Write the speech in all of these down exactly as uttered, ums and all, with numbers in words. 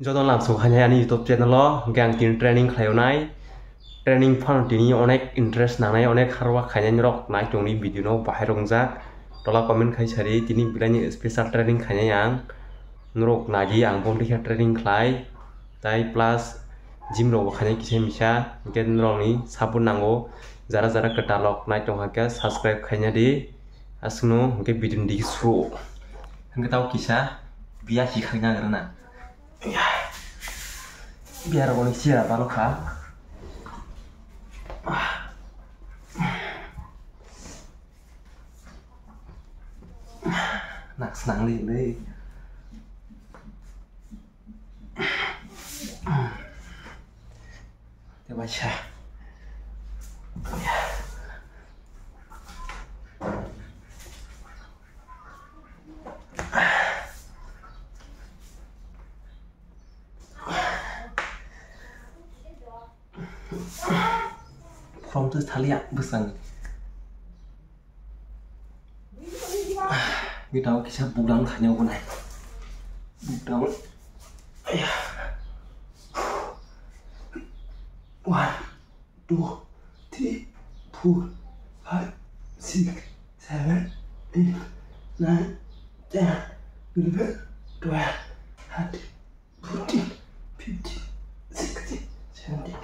Joto lamsok hainai ani YouTube channel o, hwnkhe ang tini training khlaio nai. Training phano tini onek interest nangnai, onek hard work khainai norok nai tongni video no bahai rongjak. Tola comment khai sari tini belai ni special training khainai ang. Norok nadi ang bomti khe training khlai. Tai plus gym rok bo khainai kisa misa. Hwnkhe norok ni support nango. Jara jara kwtal rok nai tong hakhe subscribe khaina di. Aswkno hwnkhe video ni digi su. Hwnkhe tao kisa biya si khaina rwna. Biar boni sira balo kha. Nak snang li le. Te bacha. From tu thaliya bwsang. Bita o kisa bukdang khaina wngnai. Bukdang. Aya. One, two, three, four, five, six, seven, eight, nine, ten, eleven, twelve, thirteen, fourteen, fifteen, sixteen, seventeen,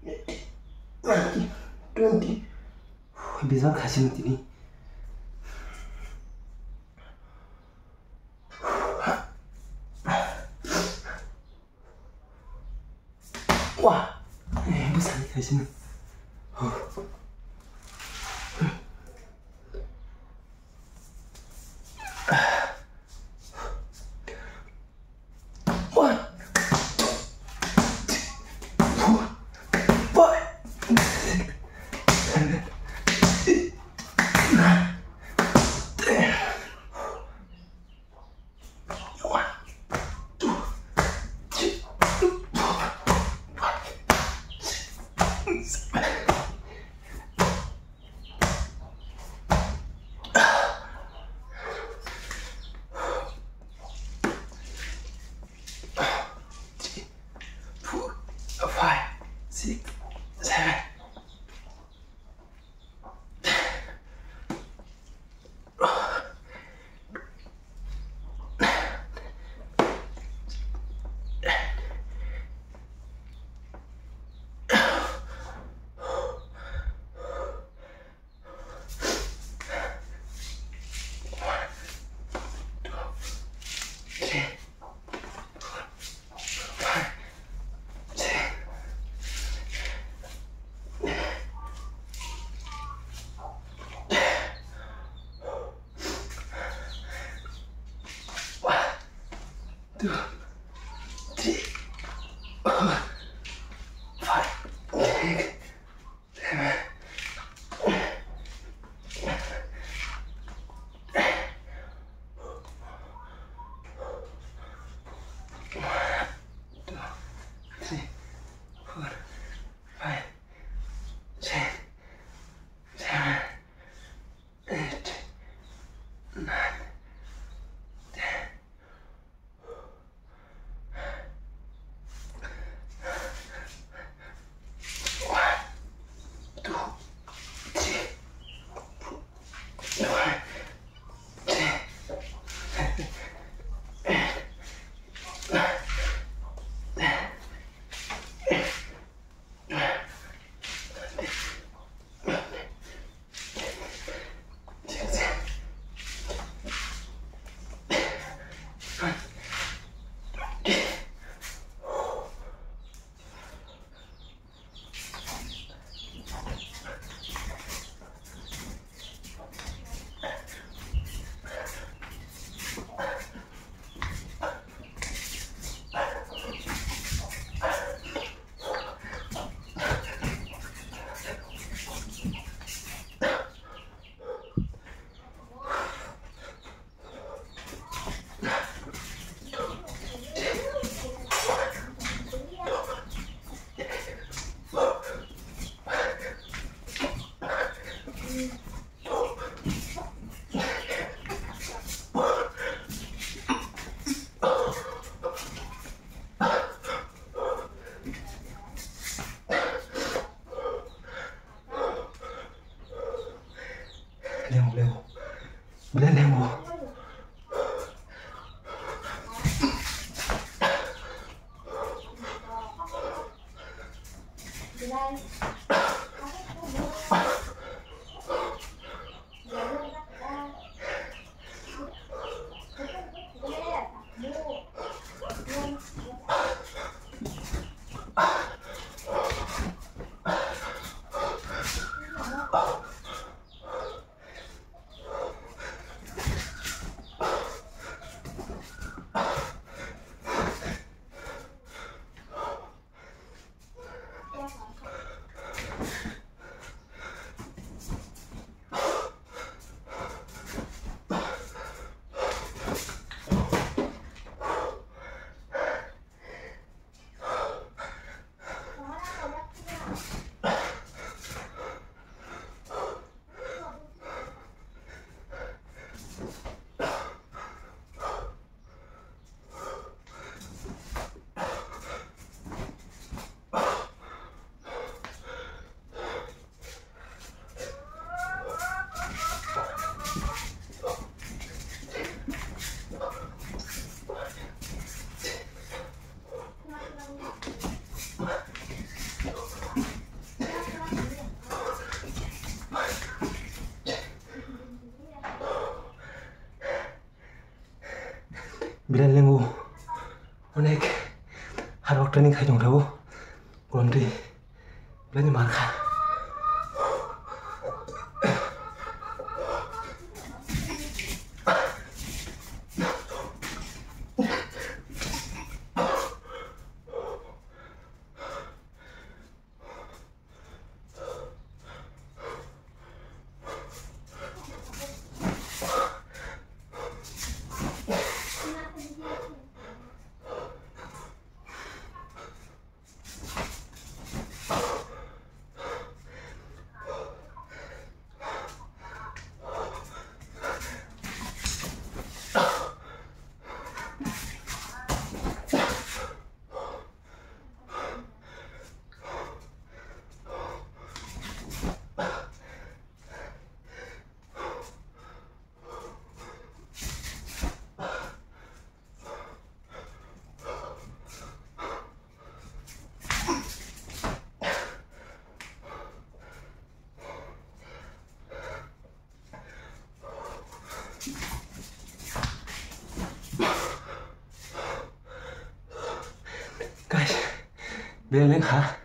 eighteen, nineteen, twenty. Bijan khaisini tini. Wah, eh, bwsani khaisini. One, two, three, four, five, six, seven, eight, nine, ten. One, two, three, four, five, six, seven. Three, four, five, six, seven. Lengo, lengo. Belai lengo. Belai lengo, onek hard work training khai tong tabuk, kolomtwi belai ni mar kha. Guys, beleng ha.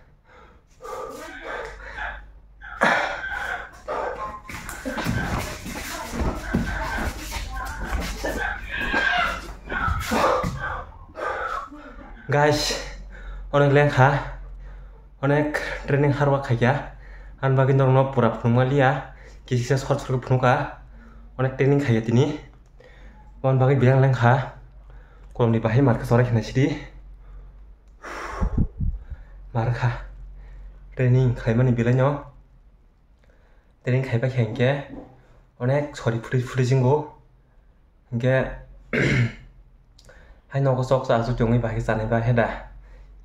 Guys, onek lengkha, onek training hard work khaikha, ani bagwi norokno pura phunukma liya, kisa kisa short short phunukha, onek training khaikha tini, aboni bagwi beleng lengkha, kolomni bahai markhe chorai khna sidi. Mar kha. Training khlaimani belaino. Training khaiba khe hinkhe onek sori phuri phuri jingo. Hinkhe hai nogo chok cha aswk tongwi bahai chanai ba heda.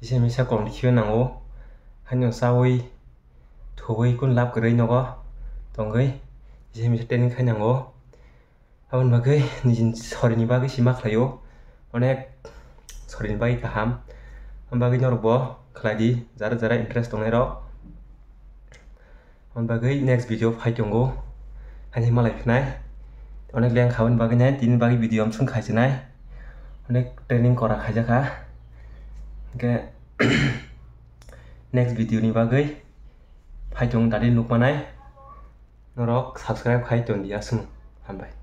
Ise misa kolom khiyo nango. Haino chawi thuwi kun lab kwrwi nogo tongwi ise misa training khai nango. Aboni bagwi nijini sorini bagwi sima khlaio, onek sorini bagwi kaham. Aboni bagwi norokbo khlai di, jara jara interest tongnairok. Aboni bagwi next video phai tongo, haini malai phinai. Onek lengkha aboni bagwi nai, tini bagwi video amsung khaisinai. Onek training kora khaijakha. Hinkhe next video ni bagwi phai tong dadi nukmanai. Norok subscribe khai tongdi aswk. Hambai.